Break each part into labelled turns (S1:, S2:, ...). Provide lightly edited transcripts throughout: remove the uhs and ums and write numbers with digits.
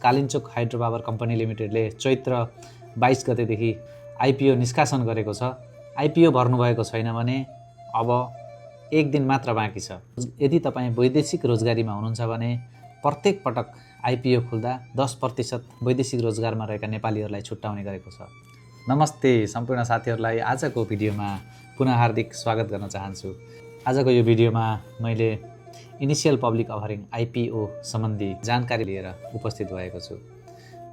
S1: Kalinchowk hydro power company लिमिटेडले चैत्र 22 गतेदेखि IPO निष्कासन गरेको छ। आइपिओ भर्नुभएको छैन भने अब एक दिन मात्र बाँकी छ। यदि तपाईँ वैदेशिक रोजगारीमा हुनुहुन्छ भने प्रत्येक पटक आइपिओ खुल्दा 10% वैदेशिक रोजगारमा रहेका नेपालीहरूलाई छुट्याउने गरेको छ। नमस्ते सम्पूर्ण साथीहरूलाई, आजको भिडियोमा पुनः हार्दिक स्वागत गर्न चाहन्छु। आजको यो भिडियोमा मैले इनिसियल पब्लिक अफरिङ आइपिओ सम्बन्धी जानकारी लिएर उपस्थित भएको छु।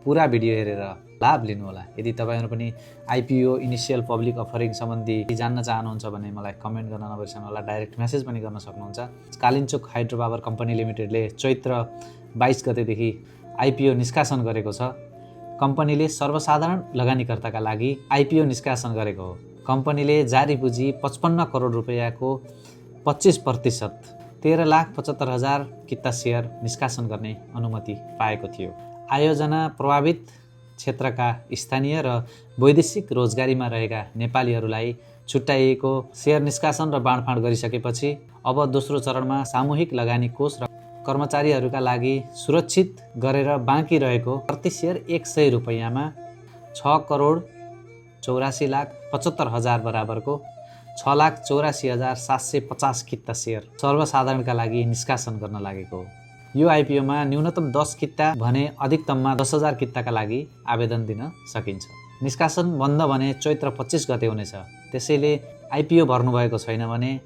S1: पुरा भिडियो हेरेर लाभ लिनुहोला। यदि तपाईहरु पनि आइपिओ इनिसियल पब्लिक अफरिङ सम्बन्धी जान्न चाहनुहुन्छ भने मलाई कमेन्ट गर्न नबिर्सनुहोला, डाइरेक्ट मेसेज पनि गर्न सक्नुहुन्छ। कालिन्चोक हाइड्रो पावर कम्पनी लिमिटेडले चैत्र 22 गतेदेखि आइपिओ निष्कासन गरेको छ। कम्पनीले सर्वसाधारण लगानीकर्ताका लागि आइपिओ निष्कासन गरेको हो। कम्पनीले जारी पुँजी 55 करोड रुपैयाँको 25% 13,75,000 किता सेयर निष्कासन गर्ने अनुमति पाएको थियो। आयोजना प्रभावित क्षेत्रका स्थानीय र वैदेशिक रोजगारीमा रहेका नेपालीहरूलाई छुट्याइएको सेयर निष्कासन र बाँडफाँड गरिसकेपछि अब दोस्रो चरणमा सामूहिक लगानी कोष र कर्मचारीहरूका लागि सुरक्षित गरेर बाँकी रहेको प्रति सेयर 100 रुपैयाँमा 6,84,75,000 बराबरको 6,84,750 किता सेयर सर्वसाधारणका लागि निष्कासन गर्न लागेको हो। यो आइपिओमा न्यूनतम 10 किता भने अधिकतममा 10,000 किताका लागि आवेदन दिन सकिन्छ। निष्कासन बन्द भने चैत्र 25 गते हुनेछ। त्यसैले आइपिओ भर्नुभएको छैन भने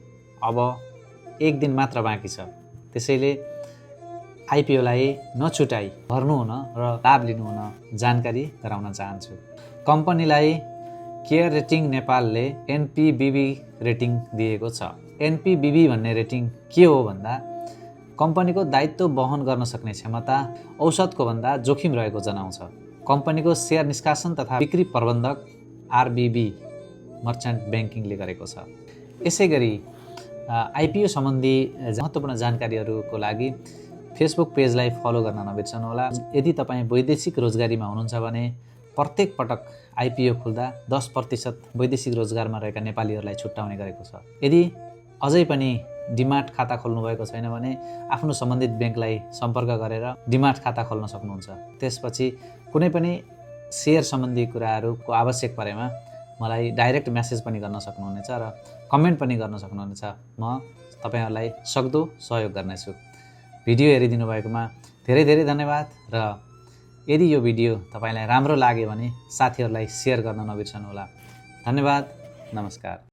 S1: अब एक दिन मात्र बाँकी छ। त्यसैले आइपिओलाई नछुटाई भर्नुहुन र लाभ लिनुहुन जानकारी गराउन चाहन्छु। कम्पनीलाई केयर रेटिङ नेपालले एनपीबीबी रेटिङ दिएको छ। एनपीबीबी भन्ने रेटिङ के हो भन्दा कम्पनीको दायित्व वहन गर्न सक्ने क्षमता औसतको भन्दा जोखिम रहेको जनाउँछ। कम्पनीको सेयर निष्कासन तथा बिक्री प्रबन्धक आरबीबी मर्चेन्ट ब्याङ्किङले गरेको छ। यसैगरी आइपिओ सम्बन्धी महत्त्वपूर्ण जानकारीहरूको लागि फेसबुक पेजलाई फलो गर्न नबिर्सनुहोला। यदि तपाईँ वैदेशिक रोजगारीमा हुनुहुन्छ भने प्रत्येक पटक आइपिओ खुल्दा 10% वैदेशिक रोजगारमा रहेका नेपालीहरूलाई छुट्याउने गरेको छ। यदि अझै पनि डिमाट खाता खोल्नुभएको छैन भने आफ्नो सम्बन्धित ब्याङ्कलाई सम्पर्क गरेर डिमाट खाता खोल्न सक्नुहुन्छ। त्यसपछि कुनै पनि सेयर सम्बन्धी कुराहरूको आवश्यक परेमा मलाई डाइरेक्ट मेसेज पनि गर्न सक्नुहुनेछ र कमेन्ट पनि गर्न सक्नुहुनेछ। म तपाईहरुलाई सक्दो सहयोग गर्नेछु। भिडियो हेरिदिनु भएकोमा धेरै धेरै धन्यवाद र यदि यो भिडियो तपाईलाई राम्रो लाग्यो भने साथीहरूलाई सेयर गर्न नबिर्सनुहोला। धन्यवाद। नमस्कार।